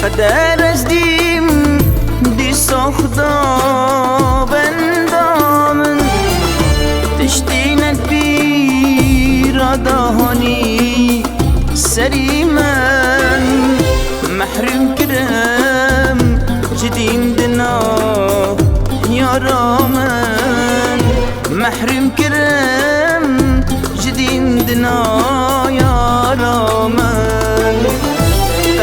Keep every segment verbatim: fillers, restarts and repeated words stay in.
Qeder ez dîm dîsa Xuda benda min, tiştî ne bîra da hanî serî min. Mehrûm kirim ji dîn dina yara min. Mehrûm kirim ji dîn dina yara min.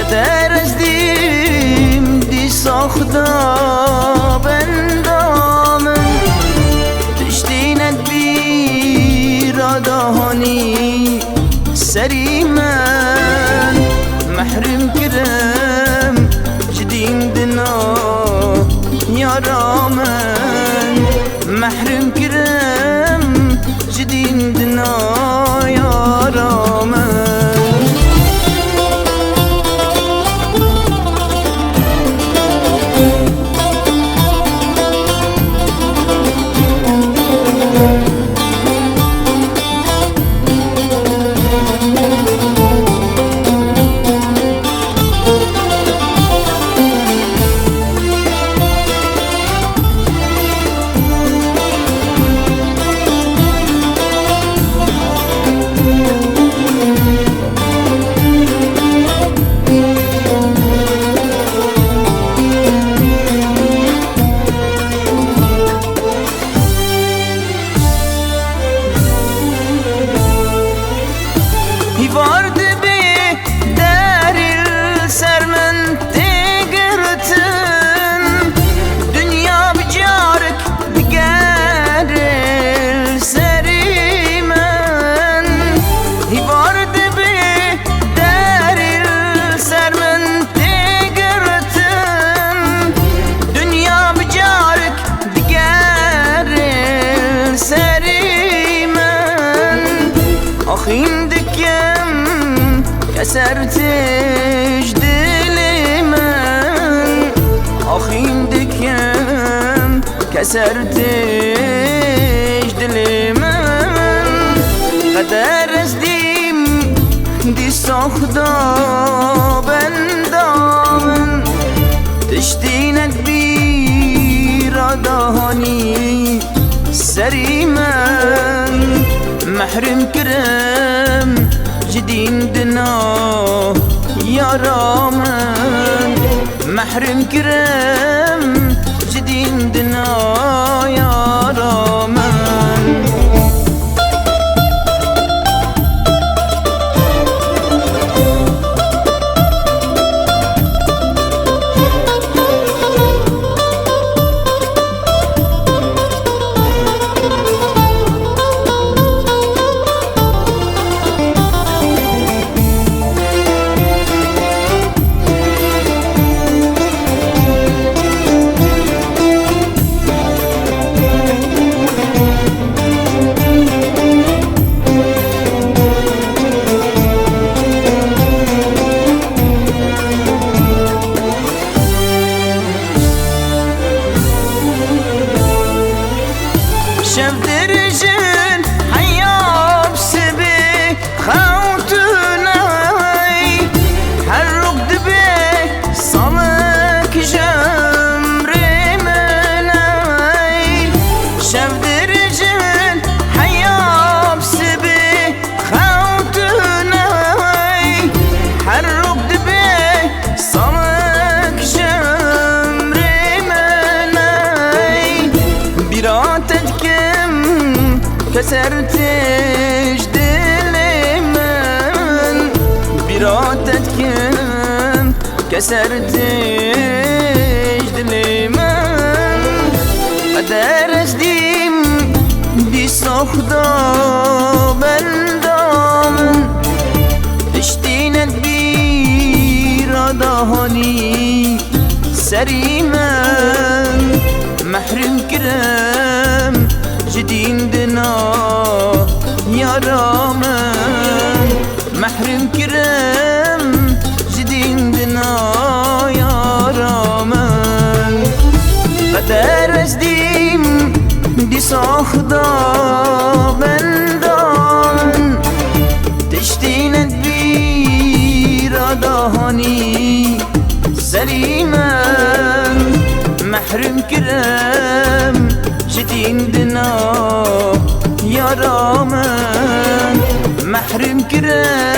Qeder ez dîm dîsa Xuda benda min, tiştî ne bîra da hanî serî min. Mehrûm kirim ji dîn dina yara min. Mehrûm kirim ji dîn dina yara min. Hîvar dibe derî li ser min tê girtin, dinya bi carek digere li serî min. Hîvar dibe derî li ser min tê girtin, dinya bi carek digere li serî min. Axîn dikim keser tê ji dilê min. Axîn dikim keser tê ji dilê min. Qeder ez dîm dîsa Xuda benda min, tiştî ne bîra da hanî serî min. Mehrûm kirim ji dîn dina yara min. Mehrûm kirim ji dîn dina yara min. Keser tij dilê min, bîra te dikim. Keser tij dilê min, qeder ez dîm dîsa xuda benda min. Tiştî ne di bîra dahanî serî min. Mehrûm kirim ji dîn dina yara min. Mehrûm kirim ji dîn dina yara min. Qeder ez dîm dîsa xuda benda min. Tiştî ne di bîra dahanî serî min. Mehrûm kirim ji dîn dina yara min. Mehrûm kirim